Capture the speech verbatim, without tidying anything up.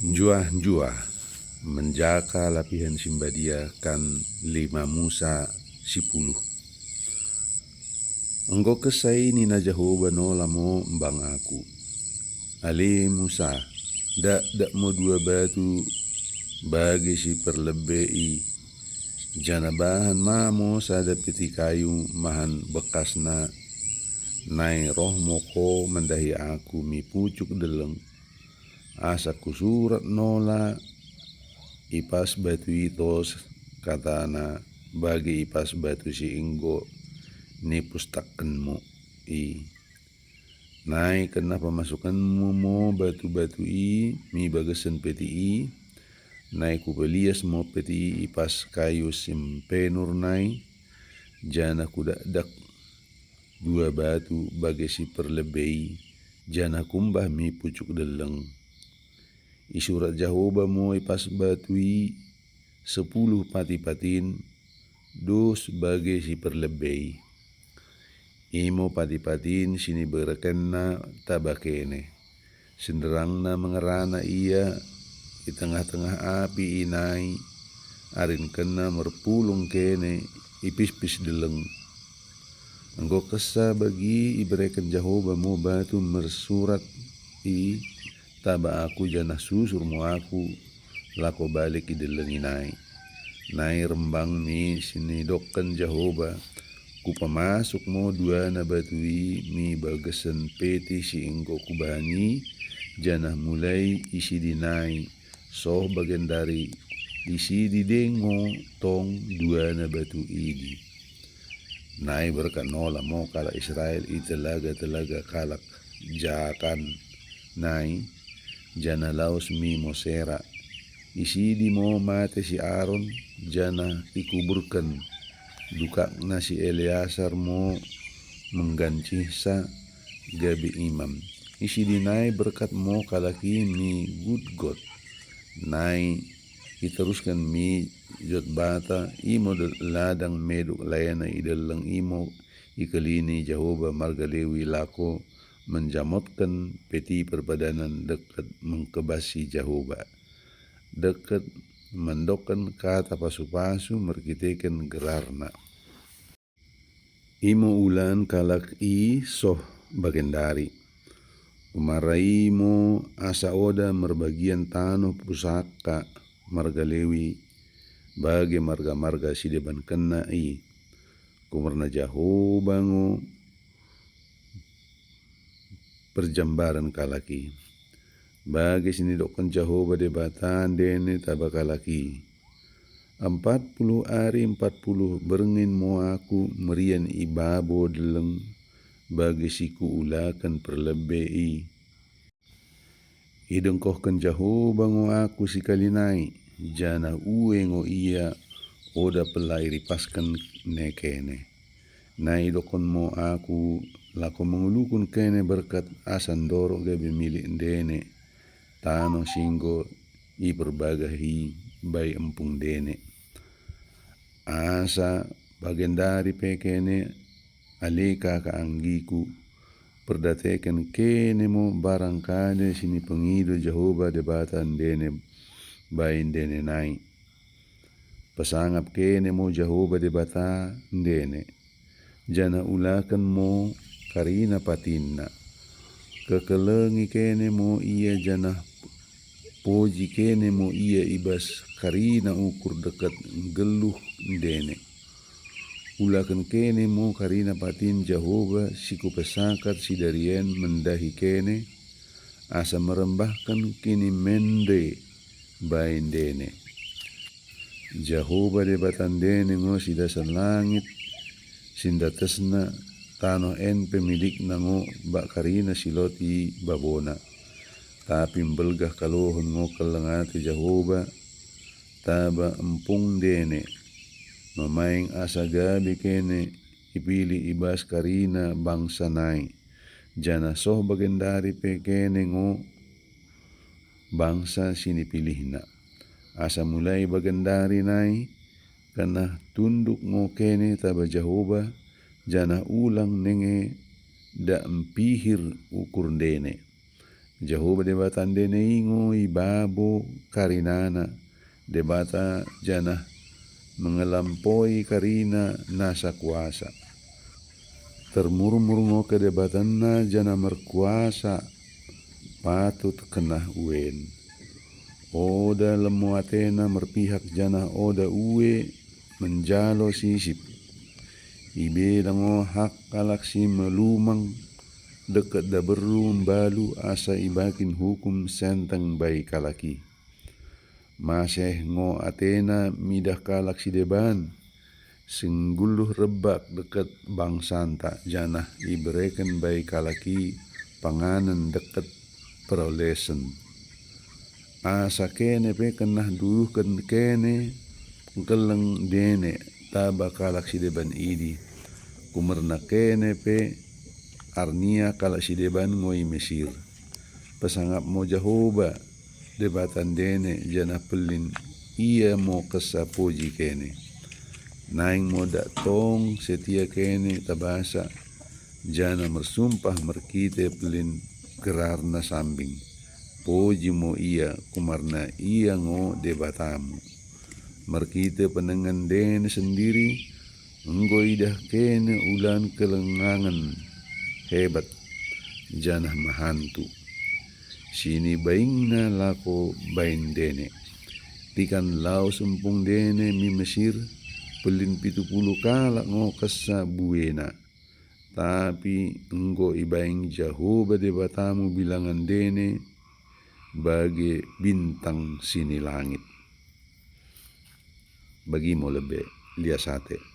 Njuah-njuah menjaka lapihen si mbadia kan lima Musa sipuluh. Enggo kesah i nina Jehoba nola mo mbang aku, "Ale Musa, dakdak mo dua batu bage si perlebe i, janah bahan ma mo sada peti kayu mahan bekasna, nai roh mo ko mendahi aku mi pucuk deleng, asa kusurat nola i pas batu i tos katana bage i pas batu si enggo nipustakkenmu i. Nai kena pemasukenmu mo batu-batu i mi bagesen peti i, nai kupelias mo peti i i pas kayu si mpenur nai, janah kudakdak dua batu bage si perlebe i, janah kumbah mi pucuk deleng." Isurat Jehoba mo i pas batu i sepuluh pati-patin, dos bage si perlebe i. Imo pati-patin si niberekenna taba kene. Senderangna mengerana ia i tengah-tengah api i nai, arinkenna merpulung kene i pispis deleng. Enggo kesa bagi ibereken Jehoba mo batu mersurat i taba aku, janah susur mo aku lako balik i deleng i nai. Nai rembang mi si nidokken Jehoba, kupemasuk mo duana batu i mi bagesen peti si enggo kubangi, janah mulai isidi nai soh bagendari isidi dengo tong duana batu idi. Nai berkat nola mo kalak Israel i telaga-telaga kalak Jakan nai, janah lawes mi Mosera. Isidi mo mate si Aron, janah ikuburken. Dukakna si Eleasar mo menggancihsa gabe imam. Isidi nai berkat mo kalak i mi Gudgot. Nai iterusken mi Jotbata, imo de-, ladang meduk laena i deleng, imo ikelini Jehoba marga Lewi lako menjamotken peti perpadanan deket mengkebasi Jehoba, deket mendokken kata pasu-pasu merkiteken gerarna. Imo ulan kalak i soh bagendari. Umara i mo asa oda merbagian tanoh pusaka marga Lewi, bage marga-marga si debankenna i. Kumerna Jehoba ngo perjambaren kalak i. Bage si nidokken Jehoba Dibata ndene taba kalak i. Empat puluh ari empat puluh berngin mo aku merian i babo deleng bage si kuulaken perlebe i. Idengkohken Jehoba ngo aku sikali nai, janah ue ngo ia oda pela iripasken ne kene. Nai idokken mo aku lako mengulukun kene berkat asa ndorok gabe milik ndene tanoh si enggo iperbagah i bai empung ndene. Asa bagendari pe kene, ale kaka anggiku, perdateken kene mo barang kade si nipengido Jehoba Dibata ndene bai ndene nai. Pesangap kene mo Jehoba Dibata ndene, janah ulaken mo karina patinna. Kekelengi kene mo ia janah poji kene mo ia i bas karina ukur deket nggeluh ndene. Ulaken kene mo karina patin Jehoba si kupesakat si darien mendahi kene, asa merembahken kinimende bai ndene. Jehoba Dibata ndene ngo si dasar langit, si ndatesna, tanoh en pe milikna ngo bak karina si lot i babona. Tapi mbelgah kalohen ngo keleng ate Jehoba, taba empung ndene, memaing asa gabe kene ipilih i bas karina bangsa nai, janah soh bagendari pe kene ngo bangsa si nipilihna. Asa mulai bagendari nai, kena tunduk ngo kene taba Jehoba, janah ulang nenge dak mpihir ukur ndene. Jehovah Dibata ndene i ngo i babo karinana, Dibata janah mengelampoi karina nasa kuasa. Termurmur ngo kedebatanna janah merkuasa, patut kenah uen. Oda lemo atena merpihak janah oda ue menjalo sisip. Ibeda ngo hak kalak si melumang deket daberu mbalu asa ibakin hukum senteng bai kalak i. Maseh ngo atena midah kalak si deban, si ngguluh rebak deket bangsanta janah ibereken bai kalak i panganen deket perolesen. Asa kene pe kenah duduhken kene ngkeleng ndene taba kalak si deban idi, kumerna kene pe arnia kalak si deban ngo i Mesir. Pesangap mo Jehovah, Dibata ndene janah pelin ia mo kessa puji kene. Naing mo dak tong setia kene tabasa, janah mersumpah merkite pelin gerarna sambing. Puji mo ia kumarna ia ngo Dibatamu. Merkite penengen ndene sendiri, enggo idah kene ulan kelengangen hebat janah mehantu, si nibaingna lako bain ndene. Tikan lawes empung ndene mi Mesir, pelin pitu puluh kalak ngo kessa buena. Tapi enggo ibaing Jehovah Dibatamu bilangan ndene bage bintang si ni langit. Bagi mo lebe lias ate.